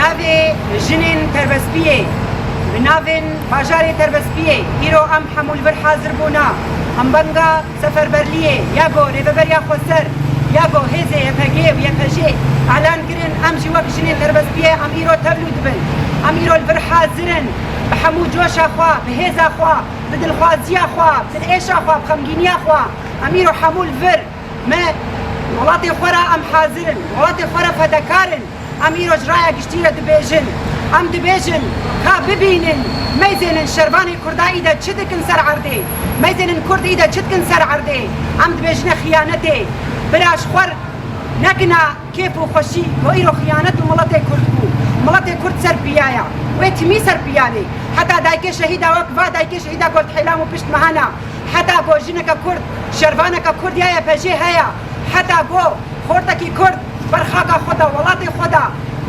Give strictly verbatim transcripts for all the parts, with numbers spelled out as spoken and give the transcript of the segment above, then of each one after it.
Navê jinên Terbespiyê, bi navên bajarê Terbespiyê, îro em hemû li vir hazir bûna. Em banga seferberliyê, ya go rêveberiya xweser, ya go hêzê Y P G û Y P J elan kirin, em jî wek jinên Terbespiyê em îro tevlû dibin. Em îro li vir hazir in, bi hemû coşa xwe, bi hêza xwe, bi dilxwaziya xwe, bi dilêşa xwe, bi xemgîniya xwe, em îro hemû li vir. Me welatê xwe re em hazir in, welatê xwe re fedekar in. Em îro ji raya giştî re dibêjin. Em dibêjin, ka bibînin, meyzênin şervanê Kurda î de çi dikin ser erdê. Meyzênin Kurd î de çi dikin ser erdê. Em dibêjine xiyanetê. Bira ji xwe nekina kêf û xweşî, ku îro xiyanet li miletê Kurd bû. Miletê Kurd ser piya ya. Wê timî ser piya bê. Heta dayikê şehîda wek va dayikê şehîda ku li Hêlam û pişt me hene. Heta ku jineke Kurd, şervaneke Kurd ya Y P J heye. Heta ku xortekî Kurd ber xaka xwe de, welatê xwe de,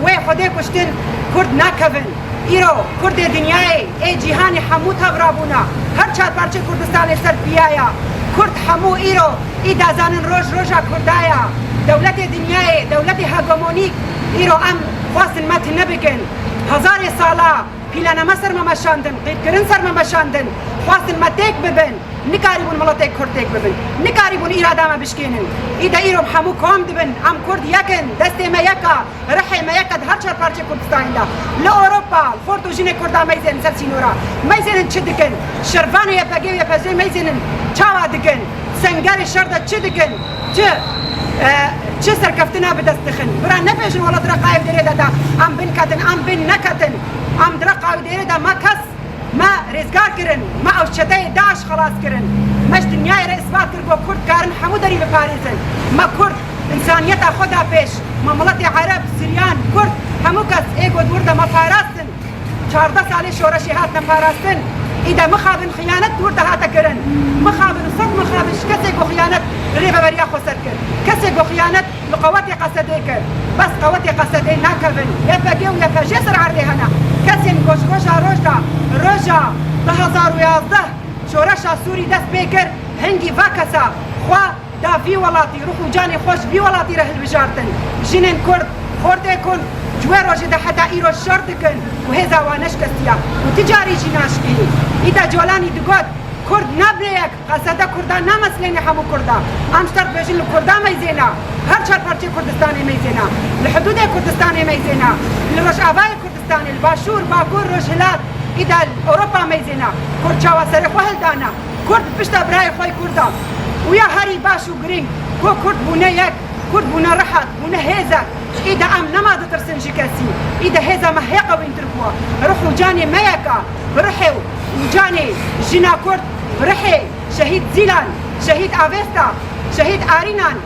wê Xwedê kuştin, Kurd nakevin. Îro Kurdê dinyayê, ê cîhanê hemû tevra bûna. Her çar parçê Kurdistanê ser piya ya. Kurd hemû îro î dazanin roj roja Kurda ya. Dewletê dinyayê, dewletê hegemonîk îro em xwestin me tune bikin. Hezarê sala pîlane me ser me meşandin, qîrkirin ser me meşandin. Xwestin me têk bibin. Nikarîbûn miletê Kurd têk bibin. Nikarîbûn îrada me bişkênin. Î de îro em hemû kom dibin. Em Kurd yek in. Destê me yek e. Rihê me yek e di her çar parçeyê Kurdistanê de. Li Ewropa, li xort û jinê Kurda meyzênin ser sînora. Meyzênin çi dikin? Şervanê Y P G û Y P J meyzênin çawa dikin? Sengerê şer de çi dikin? Çi, e, çi serkeftina bi dest dixin? Bira nebêjin wela di reqayê dêrê de de em bin ketin, em bin neketin. Em di reqayê dêrê de me kes Me rêzgar kirin, me ew çeteyê DAIŞ xelas kirin. Me ji dinyayê re îsbat kir ku Kurd karin hemû derî biparêzin. Me Kurd însaniyeta xwe da pêş. Me miletê Ereb, Siryan, Kurd, hemû kes ê ku di wir de me parastin. Çardeh salê şoreşê hatine parastin. Î de mixabin xiyanet di wir de hate kirin. Mixabin, sed mixabin ji kesê ku xiyanet li rêveberiya xwe ser kir. Kesê ku xiyanet Li qewetê Qesedê kir. Bes qewetê Qesedê nakevin. Y P G û Y P J ser erdê hene. Kesên ku ji roja roj de, roja du hezar û yazdeh şoreşa Sûrî dest pê kir, hingî va kesa xwe da vî welatî, ruh û canê xwe ji vî welatî re hilbijartin. Jinên Kurd, xortê Kurd, ji wê rojê de heta îro şer dikin û hêza wan neşkestiya û ti carî jî naşkînî. Î de Colanî digot, Kurd nabne yek, Qesede Kurda namesilêne hemû Kurda. Em ji te re dibêjin li Kurda meyzêna. Her çar parçeyê Kurdistanê meyzêna. Li hidûdê Kurdistanê meyzêna. Li Rojavayê Kurdistanê, li Başûr, Bakur, Rojhilat, î de li Ewropa meyzêna. Kurd çawa serê xwe hildana. Kurd pişta birayê xwe yê Kurda. Û ya herî baş û girîng, ku Kurd bûne yek. Kurd bûne rehet, bûne hêzek. Î de em nema ditirsin ji kesî. Î de hêza me hê qewîntir bû. Rih û canê me yek e. Bi rihê û canê jina Kurd, bi rihê şehîd Zîlan, şehîd Avesta, şehîd Arînan.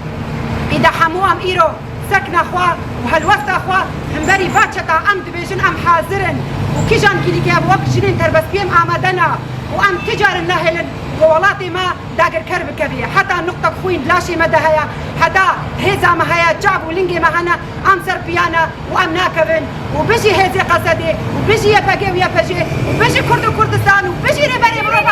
Î de hemû em îro sekna xwe û helwesta xwe himberî va çeka em dibêjin em hazir in. Û kîjan kîlîkê wek jinên terbestbûyê em amade ne. Û em ti carin nahêlin ku welatê me dagirker bikevî. Heta nuqtek xwîn di laşê me de heye, heta hêza me heye, çav û lingê me hene, em ser piya ne û em nakevin. Û bijî hêzê Qesedê û bijî Y P G û Y P J û bijî Kurd û Kurdistan û bijî rêberê mirov.